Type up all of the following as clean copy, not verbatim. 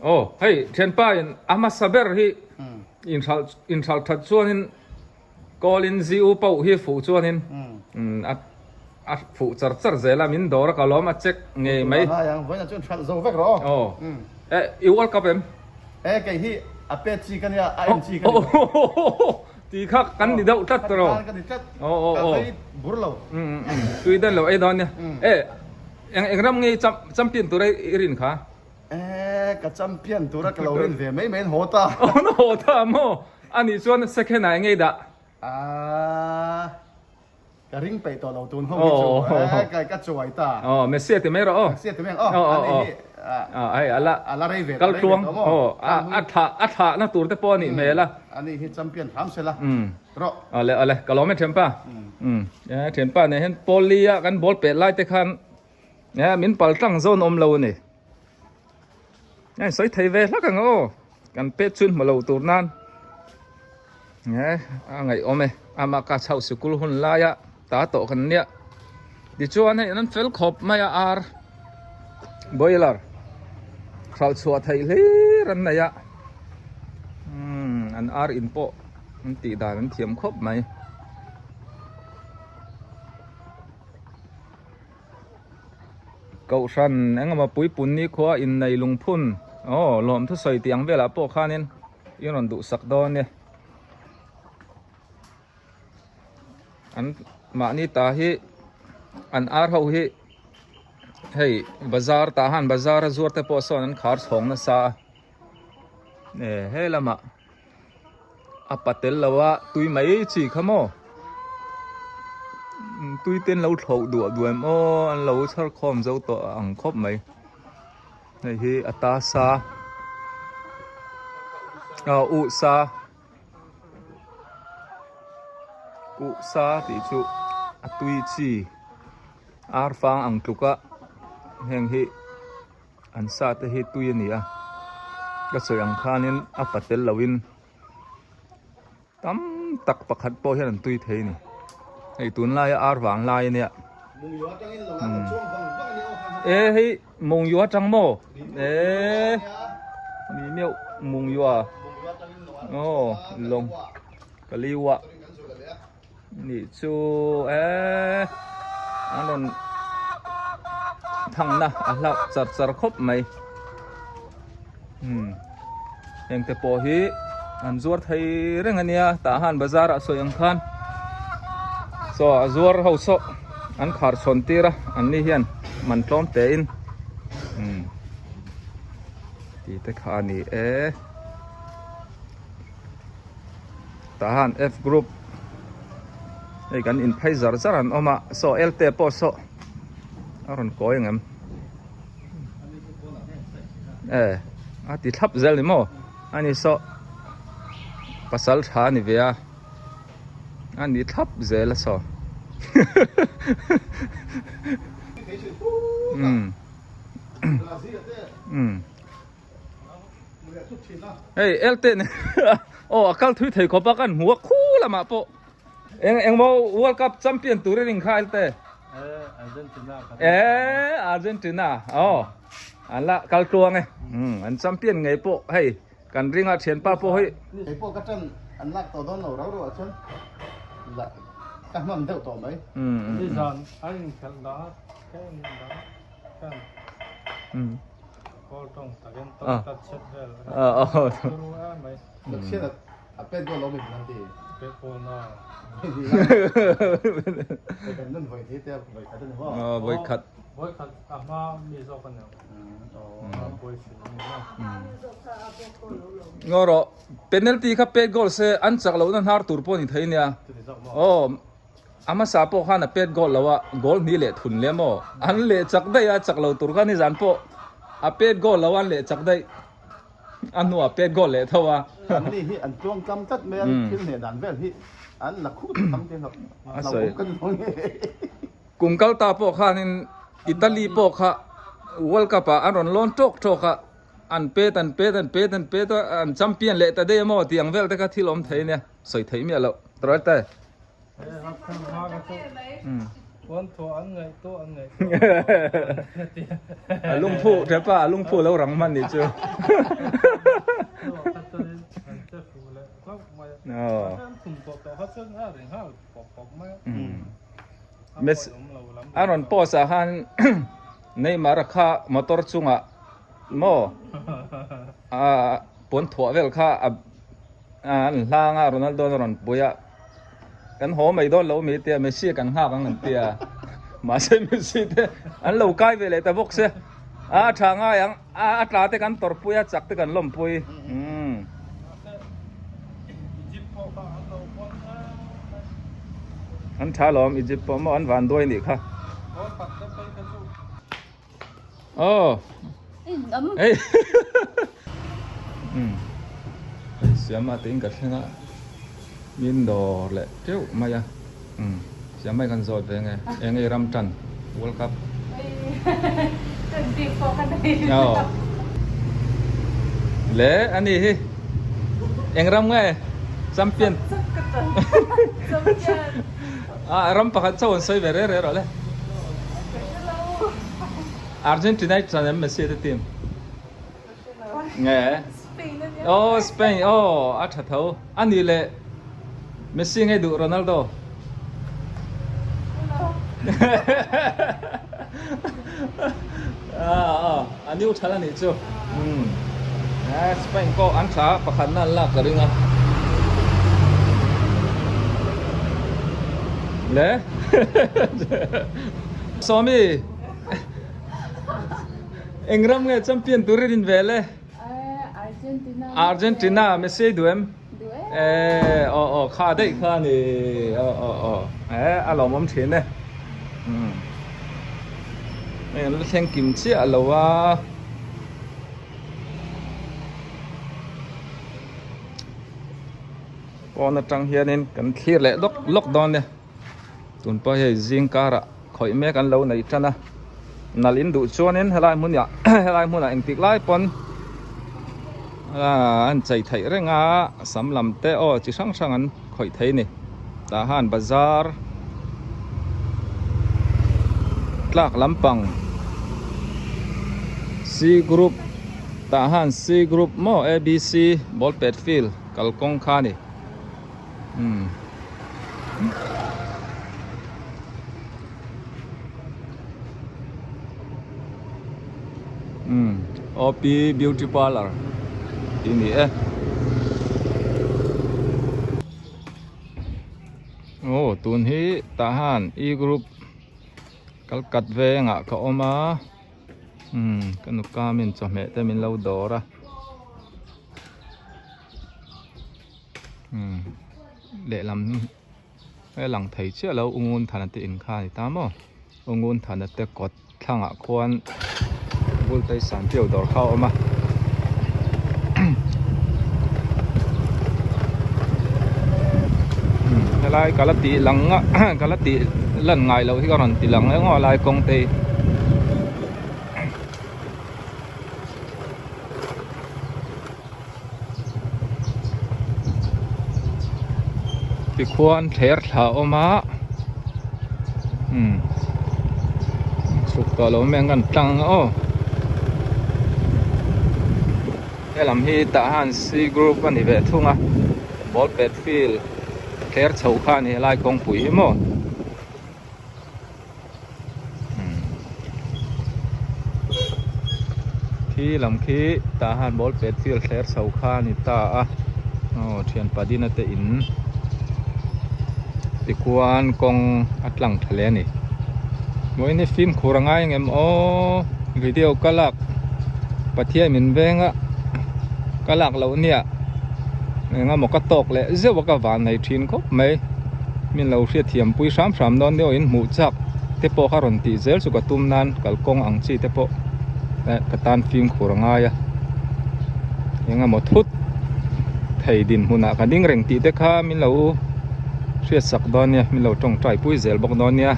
Aw hei thianpa in a hmasa ber hi inhralh inhralh that chuanin call in zu pawh hi fuh chuanin a a fuh char char zel a min dawr a ka lawm a check ngei mai. Vawiin chuan hralh zo vek rawh aw. Aw e i World Cup em? E kei hi a pet chi ka nia a en chi ka ni lo. Ti kha kan ni deuh tlat tawh. Kan ni tlat. Ka vei bur lo. Tui den lo ei dawn nia. E eng eng ram nge champion tura i rin kha? E ka champion tura ka lo rin ve mai mai an haw ta. An haw ta maw? Anih chuan second ah eng nge i dah? Aaa. Ka ring peih tawh lo tun ho hi chu e ka chuai ta. Aw Messi a ti mai rawh aw. Messi a ti mai ang aw ani hi hei ala a la rei ve kal tluang aw a thlah a thlah na tur te pawh a nih hmel a. Ani hi champion hram sela rawh. Awle awle ka lawm e thianpa. E thianpa nen hian pawl li a kan ball pet lai te khan e min pal tlang zawn awm lo a ni. E sawi thei ve hlak ang aw. Kan pet chun hmu lo tur nan e a ngaihawm e ama ka chhoh sikul hun laia ta tawh kan nia tichuan hei an fel khawp mai a ar boiler hralh chhuah theih hlir an nei a umm an ar in pawh an tih dan an thiam khawp mai. Kohhran engemaw puipun ni khua innei lungphun aw lawm thusawi tih ang velah pawh khanin i rawn duhsak dawn nia. An mahni ta hi an ar ho hi hei bazar tah han bazar a zuar te pawh sawn an khar chhawng nasa a e he lamah. A pa tel lo a tui mai chi kha maw tui te an lo thlauh duah duah em aw an lo chhar khawm zo tawh ang khawp mai hei hi a ta sa ah uh sa uh sa tih chu a tui chi ar fang ang tluk a heng hi. An sa te hi tui a ni a, ka sawi ang khanin a pa tel loin tam tak pakhat pawh hian an tui thei a ni. Hei tunlaia ar vang lai a nia. E hei Mungyu atang maw? E mi meuh Mungyu a. Aw lawng ka liu a. Nih chu e an rawn thangna a hlauh char char khawp mai umm heng te pawh hi an zuar thei reng a nia tah han bazar ah sawi ang khan saw a zuar ho saw an khar chhawn tir a an ni hian man tlawm te in umm tih te kha a ni e. Tah han F group hei kan in phei zar zar an awm a saw L te pawh saw a rawn kawi ang em e a ti thlap zel ni maw ani saw pasal tha a ni ve a a ni thlap zel a saw umm umm. Hei elte aw a kal thui thei khawp a kan hmu a khu lamah pawh eng engmaw World Cup champion tur i ring kha elte e Argentina aw an la kal tluang e an champion ngei pawh hei kan ring a thianpa pawh hei hei pawh ka tan an lak tawh dawn lo rau rau ah chuan la ka hman deuh tawh mai nizan an inkhelh dah a ka en dah a Vawikhat Ngaw rawh penalty kha pet goal se an chak lohna hnar tur pawh a ni thei nia aw. A hmasa pawh khan a pet goal lo a, goal hnih leh thun leh maw? An leh chak daih a, chak lo tur kha nizan pawh a pet goal lo a, an leh chak daih. A hnuah pet goal leh tho a. Anni hi an tluang tlam tlat mai a, thil hneh dan vel hi an la khut tam te hlauh hlauhawm ka ni lo nge. Kum kal ta pawh khanin Italy pawh kha World Cup ah an rawn lawn tawk tawk a, an pet an pet an pet an pet a, an champion leh ta daih a maw tih ang vel te kha thil awm thei ania, sawi theih miah loh. Tawrh te. Puan thuah an ngaih tawh an ngaih tawh. A lungphu tep a, a lungphu lo rang hman nih chu. A rawn post ah khan Neymar kha motor chungah maw puan thuah vel kha a an hlang a Ronaldo a rawn pui a kan haw mai dawn lo mi tia Messi kan nghak ang an tia mahse Messi te an lo kai ve leh ta bawk se a tha ngai ang a a tla te kan tawrhpui a chak te kan lawmpui umm an tha lawm Egypt pawh maw an van duai nih kha Aw. Ei. Um. Hei siama te in ka thleng a. Min dawr leh teuh mai a. Um. Siama hi kan zawt ve nge. Eng nge ram tan World Cup. Aw. Le ani hi. Eng ram nge? Champion. A ram pakhat chauh an sawi ve reh reh rawh le. Argentina i chan em Messi te team? Nge? Oh Spain oh a tha tho. Ani le Messi nge duh Ronaldo? Ah a new thal ani chu. Um. Spain pawh an tha pakhat na an lak ka ring a. Le Sawmi Eng ram nge champion tur i rin vel e? Argentina. Argentina Messi duh em? Duh e. E aw aw kha daih kha ni aw aw aw e a lawmawm thin e. Um. Hei an la thleng kim chiah lo a. Pawn atang hianin kan thlir leh lawk lawk dawn nia tun pawh hei zing karah khawih mek an lo nei tan a nalh in duh chuanin helai hmunah helai hmunah engtik lai pawn ah an chei theih reng a sam lam te aw chi hrang hrang an khawih thei a ni tah han bazar tlak lampang C group tah han C group maw A B C ball pet field. Kalkawng kha a ni. Umm. Umm. OP Beauty Parlour tih a ni e. Aw tun hi tah han E group kalkat vengah ka awm a. Umm ka nuka min chawhmeh te min lo dawr a. Umm lehlam he lang thei chiah lo u ngun thana te in kha a ni ta maw u ngun thana te kawt thlangah khuan vultai sanpiau dawr kha a awm a helai ka la tih lang a ka la tih lan ngai loh hi ka rawn ti lang eng aw lai kawng te hi. Tikhuan thler thla a awm a umm chhuk tawh lo mai ang kan tlang ang aw helam hi tah han C group a ni ve thung a ball pet field thler chho kha a ni helai kawngpui hi maw. Khi lam khi tah han ball pet field thler chho kha a ni ta a aw thian padina te in tikhuan kawng a tlang tha hle a ni vawiin hi fimkhur a ngai ang em aw video ka lak Pathian min veng a ka lak loh nia eng emaw ka tawk leh zeuh a ka van nei thin khawp mai. Min lo hriatthiam pui hram hram dawn deuh in hmuh chak te pawh kha rawn tih zel chu ka tum nan kalkawng ang chi te pawh eh ka tan fimkhur a ngai a eng emaw thut thei dinhmunah ka ding reng tih te kha min lo hriat sak dawn nia min lo tawngtai pui zel bawk dawn nia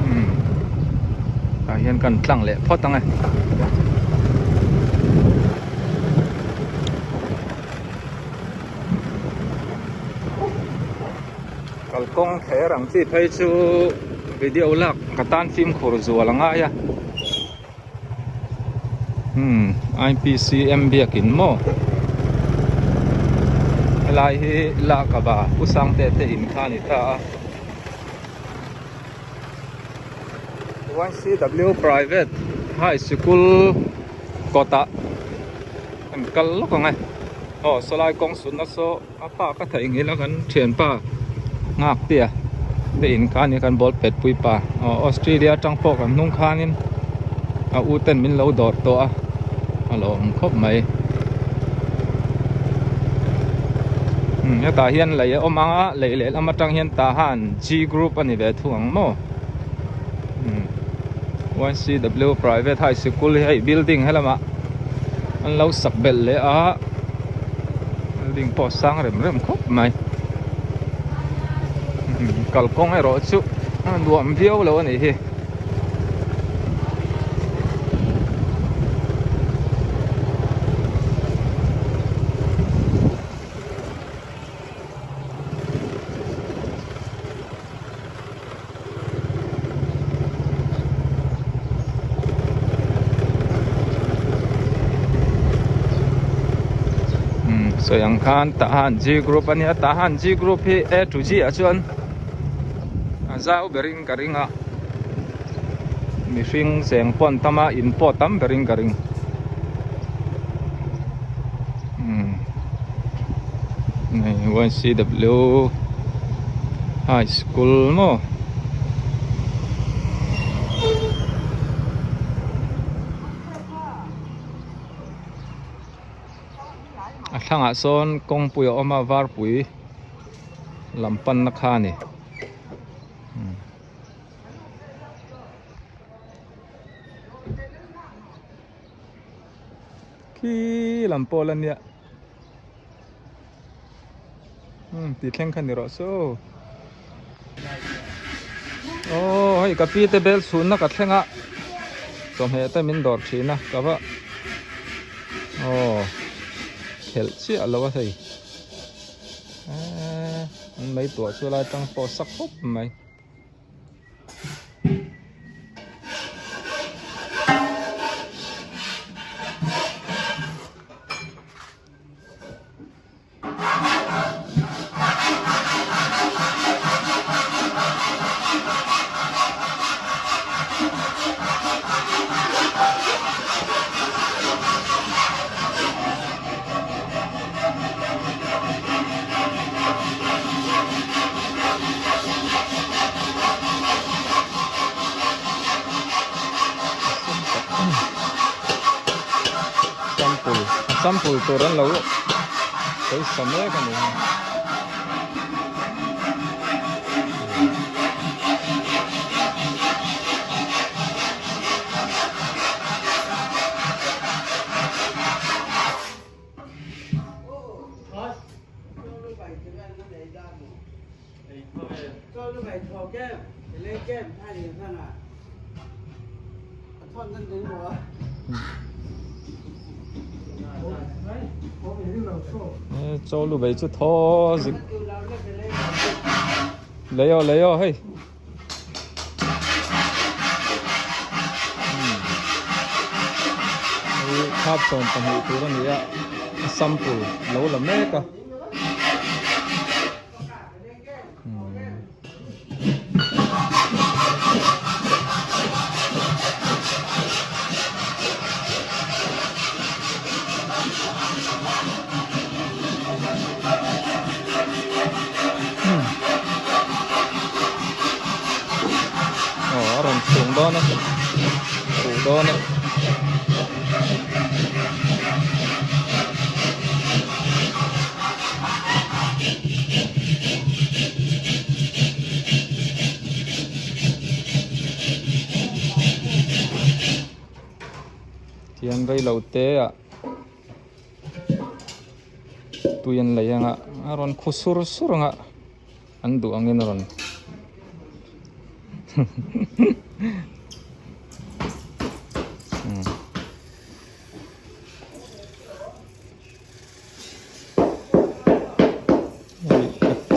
umm tah hian kan tlang leh phawt ang e. Kalkawng ther ang chi phei chu video lak ka tan fimkhur zual a ngai a umm I_P_C_M biakin maw helai hi lak a va pu sangte te in kha a ni ta a Y_C_W private high sikul kawtah an kal lawk ang e aw sawlai kawng sutna saw. A pa ka theih ngil a kan thianpa nghak tia te in kha ania kan ball pet pui pa aw Australia atang pawh kan hnung khanin a u ten min lo dawr tawh a a lo awm khawp mai umm hetah hian lei a awm ang a lei lehlam atang hian tah han G group a ni ve thung ang maw umm Y_C_W private high sikul hi hei building helamah an lo sak belh leh a building pawh a sang rem rem khawp mai kalkawng erawh chu a nuam viau lo a nih hi. Sawi ang khan Tahan G group a nia Tahan G group hi A to G ah chuan a zau berin ka ring a mihring cheng pawh an tam a in pawh a tam berin ka ring umm Y_C_W high school maw a thlangah sawn kawngpui a awm a varpui lam panna kha a ni. Khi lam pawh la nia umm tih thleng kha ni rawh se aw aw hei ka pi te bel chhunna ka thleng a chawhmeh te min dawr thin a ka va aw khelh chiah lo a hei eee an mei tuah chu lai tang pawh sak khawp mai. Sample sample tur an lo sawi sa mek a ni. Chaw lu bei chu thaw zik lei aw lei aw hei. Hei thap 12 tur a ni a a sample lo la mek a. Aw a rawn chhung dawn a khuh dawn a. Tihian reilo te ah tui an lei anga a rawn khu sur sur anga an duh angin a rawn hei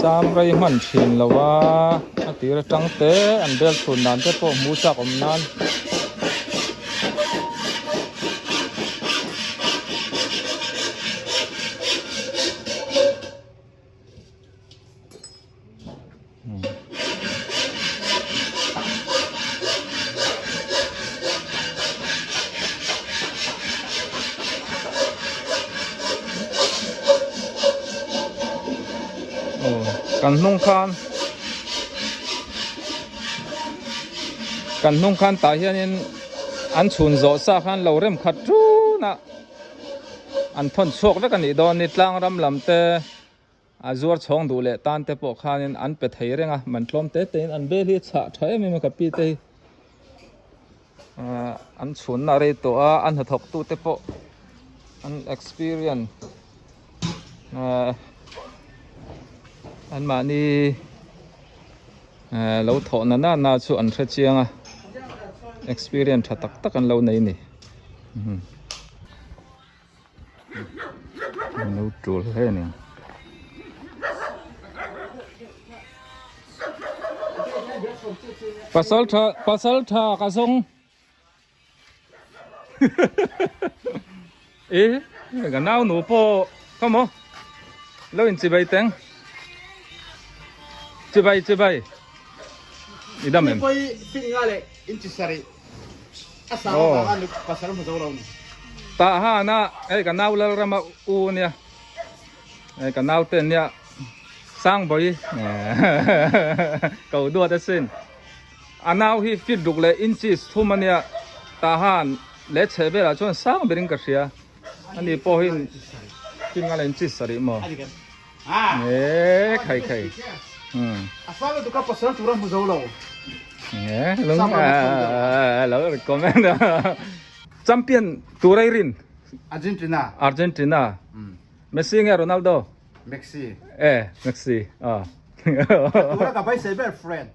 Cham rei hman thin lo a, a tir atang te an bel chhun dan te pawh hmu chak awm nan. Kan hnung khan kan hnung khan tah hianin an chhun zawh sa khan lo rem khat ṭun a an thawn chhuak vek a nih dawn ni tlang ram lam te. A zuar chhawng duh leh tan te pawh khanin an pe thei reng a, man tlawm te tein an bel hi chhah tha em em a ka pi te hi ahh an chhunna a rei tawh a, a hnathawk tu te pawh an experience ahh an mahni ahh lo thawh na na na chu an hre chiang a, experience tha tak tak an lo nei a ni. An lo tul hle a ni. Pasal tha pasal tha ka zawng. E ka nau nu pawh kha maw lo in chibai teng. Chibai chibai. I dam em? Poi fin nga le in chi sari. A sang oh. a pasal mu zo lo ni. Ta ha na ei ka nau lal rama u nia. Ei ka nau ten nia sang boi. Ko duat asin. A nau hi fit ruk le inches thum ania. Ta han le che vela chuan sang berin ka hria. Ani pawh hin fin nga le inches sari mo. E khai khai. A sang tu ka pasal tura mu zo lo. E lung a lo recommend. Champion turai rin. Argentina. Argentina. Messi nge Ronaldo? Messi. E Messi. Ah. Tura ka bai sei ber friend.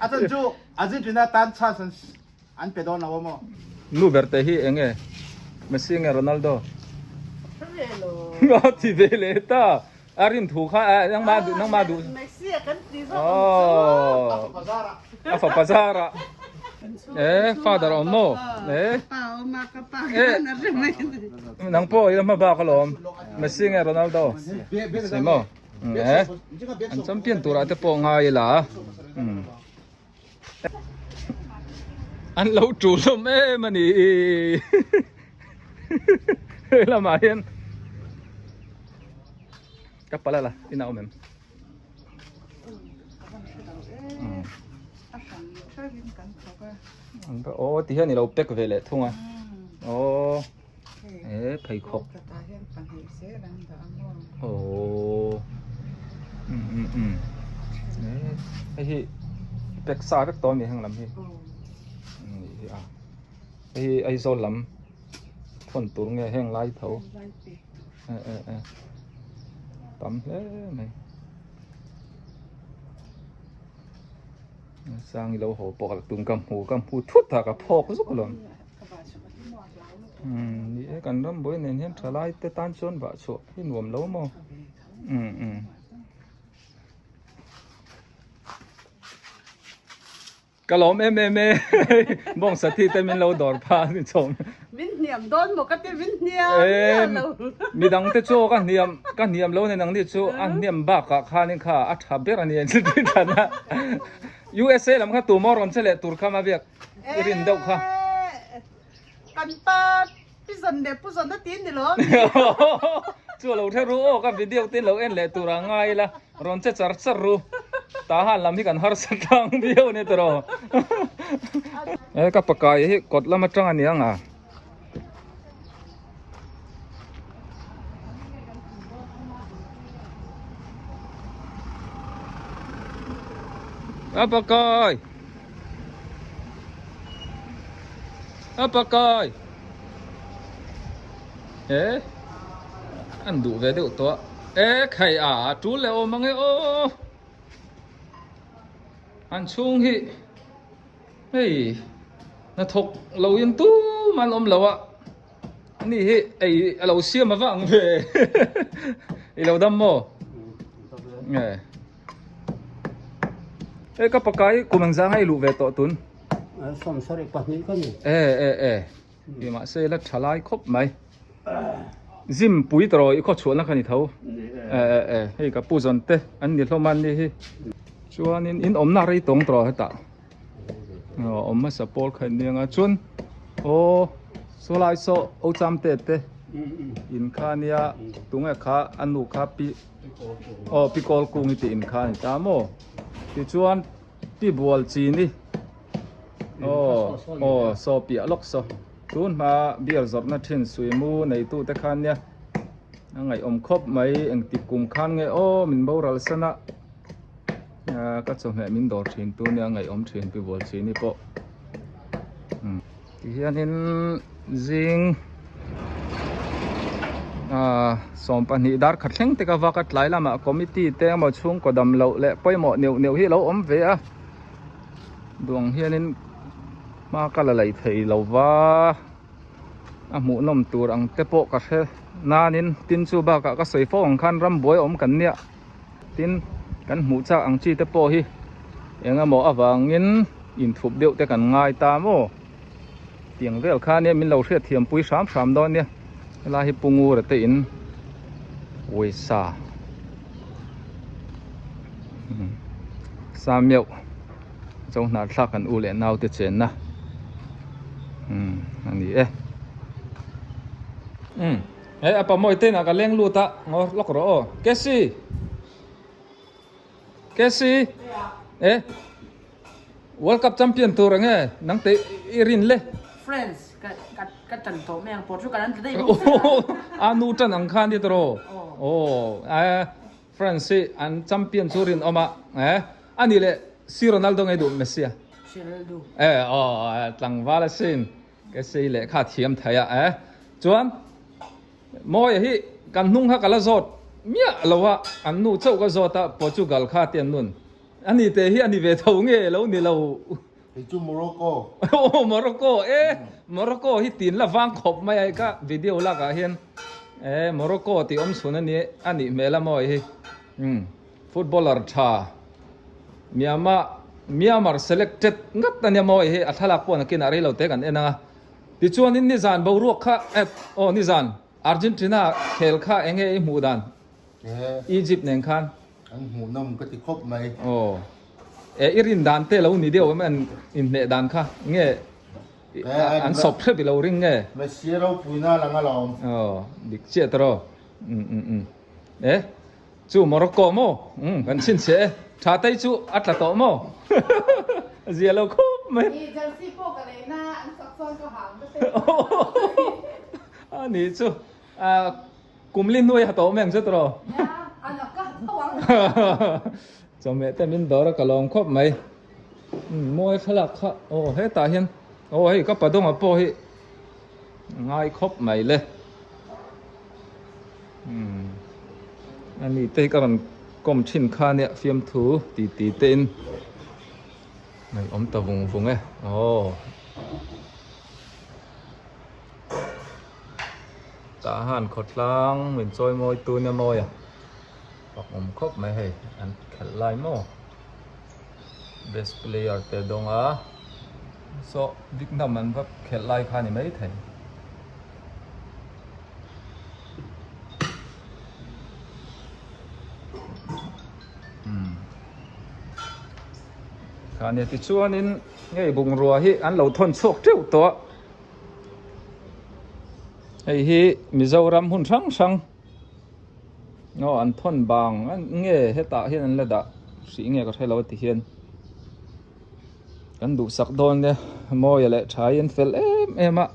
A chan chu Argentina tan chance An pe dawn lo a maw? Nu ber te hi eng nge? Messi nge Ronaldo? A ti ve leh ta. A rin thu kha a nangmah duh nangmah duh. Messi a kan ti zawk ang chu. A fapa zar ah. A fapa zar ah. E father awm maw? E. Pa awm a ka pa khan a ri mai. Nang pawh i la hma bak alawm. Messi nge Ronaldo? Messi maw? E. An champion turah te pawh ngai ila. An lo tul hlawm em a ni hei lamah hian ka pala la ina awm em aw ti hian i lo pack ve leh thung a aw e pheikhawk aw um um um hei hi pack sa vek tawh a ni heng lam hi nih hi a hei hi Aizawl lam thawn tur nge heng lai tho e e e tam hle mai sang i lo haw pawh ka tum ka hmu ka hmu thut a ka phawk zuk alawm. Umm ni e kan ram buai nen hian thalai te tan chuan vah chhuah hi nuam lo maw umm umm ka lawm em em e bawng sathi te min lo dawr pha ni chawm min hniam dawn maw ka ti min hniam miah lo midang te chu ka hniam ka hniam lo ni nang ni chu a hniam bakah khanin kha a tha ber a ni a USA lam kha tu maw rawn che leh tur kha ma biak I rin deuh kha. Kan pa pi zawn leh pu zawn a ti ni lo. Chu a lo hre ru aw ka video te lo en leh tur a ngai ila rawn che char char ru. Ta han lam hi kan harsa tlang viau ania tiraw. E ka pakai hi kawt lam atang a ni ang a. A pakai. A pakai e an duh ve deuh tawh a e khai a tul leh awm ang e aw an chhung hi hei hnathawk lo in tum an awm lo a ani hi ei a lo siam a vang ve i lo dam maw. Nge. E ka pakai kum ang zang ai lu ve tawh tun. 72 ka ni. E e e. I mahse la thalai khawp mai. Zim pui tawh i khaw chhuahna kha ni tho. E e e hei ka pu zawn te an ni hlawm a ni hi. Chuanin in awmna rei tawng tawh hetah. Awm hmasa pawl kha in nia chuan aw saw lai saw o cham te te in kha nia tunge kha a nu kha pi aw pi kawl kung hi tih in kha a ni ta maw tichuan pi bual chi ni aw aw saw piah lawk saw tun hma beer zawrhna thin suimu neitu te khan nia a ngaihawm khawp mai engtik kum khan nge aw min boral san a. Ka chawhmeh min dawr thin tu nia ngaihawm thin pi bual chini pawh tihianin zing 12 dar khat thleng te ka vak a tlai lamah committee te emaw chhungkaw dam loh leh pawimawh neuh neuh hi a lo awm ve a duang hianin hma ka la lei thei lo va a hmuhnawm tur ang te pawh ka hre nanin tin chu bakah ka sawi fo ang khan rambuai awm kan nia. Tin, kan hmuh chak ang chi te pawh hi eng emaw avangin inthup deuh te kan ngai ta maw? Tiang vel kha nia min lo hriat thiam pui hram hram dawn nia. Helai hi Pu Ngura te in pawisa sa meuh zo hnar thlak kan u leh nau te chenna a ni e. He a pamawi te inah ka leng lut a, ngaw lawk rawh aw. Cassie! Cassie! E World Cup champion tur ang e, nang te i rin le. France ka ka ka tan tawh mai ang Portugal an tla daih bawk sia. A nu tan ang khan ni tawh aw. Aw France hi an champion chu rinawm a e ani leh si Ronaldo ngei duh Messi a. Si Ronaldo. E aw tlangval asin. Ka sei leh kha thiam thei a eh. Chuan Mawia hi kan hnung kha ka la zawt miah lo a, an nu chauh ka zawt a, Portugal kha ti an nun. Ani te hi a ni ve tho nge lo ni lo. Hei chu Morocco. Aw Morocco e, Morocco hi tin la vang khawp mai a ka video lak ah hian e Morocco tih awm chhun a ni a nih hmel a Mawia hi. Umm footballer tha Myanmar Myanmar selected ngat ania maw hei a thlalak pawh nakinah rei lo te kan en ang a tichuanin nizan boruak kha eh aw nizan Argentina khel kha eng nge i hmuh dan Egypt nen khan an hmuh nawm ka ti khawp mai aw eh i rin dan te lo ni deuh em an inhneh dan kha nge an sawp hrep i lo ring nge Messi ropuina lang alawm aw dik chiah tawh um um um eh Chu Morocco maw? Umm kan chhinchhiah e. Tha tei chu a tla tawh maw? A zia lo khawp mai. Ni jersey pawh ka lei na an sak chuan ka hang ka hre. A ni chu kum li hnuai ha tawh mai ang chu tawh. Nia an a ka tho ang. Chawhmeh te min dawr a ka lawm khawp mai. Umm mawi thlalak kha aw hetah hian aw hei ka padawng a pawh hi ngai khawp mai le. Umm ani te hi ka rawn kawm thin kha nia fiamthu ti ti te in ngaih awm ta vung vung e aw tah han khawtlang min chawi mawi tu nia mawi a fak awm khawp mai hei an khelh lai maw best player te dawng a saw Vietnam an va khelh lai kha ni maithei. Khania tichuanin hei bungrua hi an lo thawn chhuak teuh tawh a hei hi Mizoram hun hrang hrang aw an thawn bang nge hetah hian an la dah hrih nge ka hre lo a ti hian. Kan duhsak dawn nia Mawia leh Thaiin fel em em a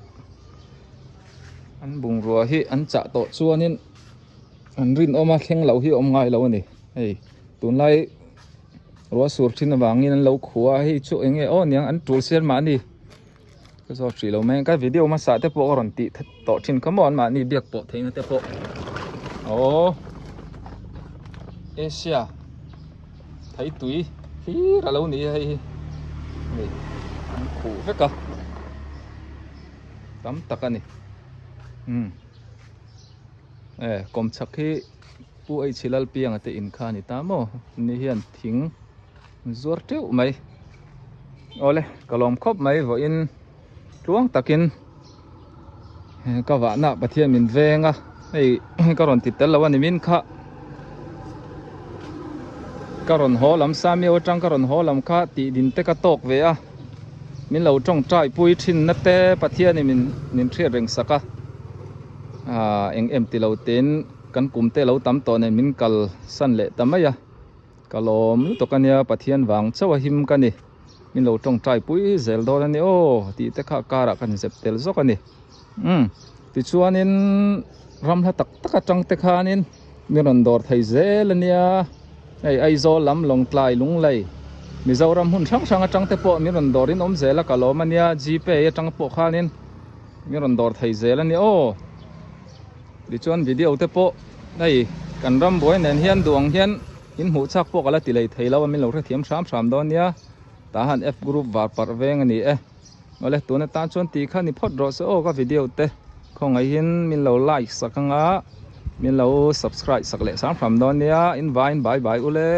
an bungrua hi an chah tawh chuanin an rinawm a thleng loh hi a awm ngai lo a ni hei tunlai ruah sur thin avangin an lo khua a hei chu eng nge aw niang an tul sial mahni ka zawt hrih lo mai ka video hmasa te pawh ka rawn tih tawh thin kha maw an mahni biak pawh theihna te pawh aw Asia. Thei tui hlir a lo ni a hei hi hei an khuh vek a tam tak a ni umm e kawmchhak hi. Pu H Lalpianga te in kha a ni ta maw? Ni hian thing zuar teuh mai. Awle ka lawm khawp mai vawiin tluang takin ka vahna Pathian min veng a hei ka rawn ti tel lo a ni min kha ka rawn haw lam Samiau atang ka rawn haw lam kha tih din te ka tawk ve a min lo tawngtai pui thin na te Pathian in min min hriat reng sak a ah eng em ti lo ten kan kum te lo tam tawh nen min kal san leh ta mai a. Ka lawm lutuk a nia, Pathian vang chauh a him ka ni. Min lo tawngtai pui zel dawn a ni aw tih te kha karah kan zep tel zawk a ni. Umm tichuanin ram hla tak tak atang te khanin min rawn dawr thei zel a nia. Hei Aizawl lam Lawngtlai Lunglei Mizoram hmun hrang hrang atang te pawh min rawn dawr in awm zel a ka lawm a nia Gpay atang pawh khanin min rawn dawr thei zel a ni aw. Tichuan video te pawh hei kan ram buai nen hian duh ang hian in hmuh chak pawh ka la ti lei thei lo a min lo hrethiam hram hram dawn nia tah han F group var parh veng a ni e awle tun atan chuan tih kha ni phawt rawh se aw ka video te khawngaihin min lo like sak anga min lo subscribe sak leh hram hram dawn nia in vain bye bye ule.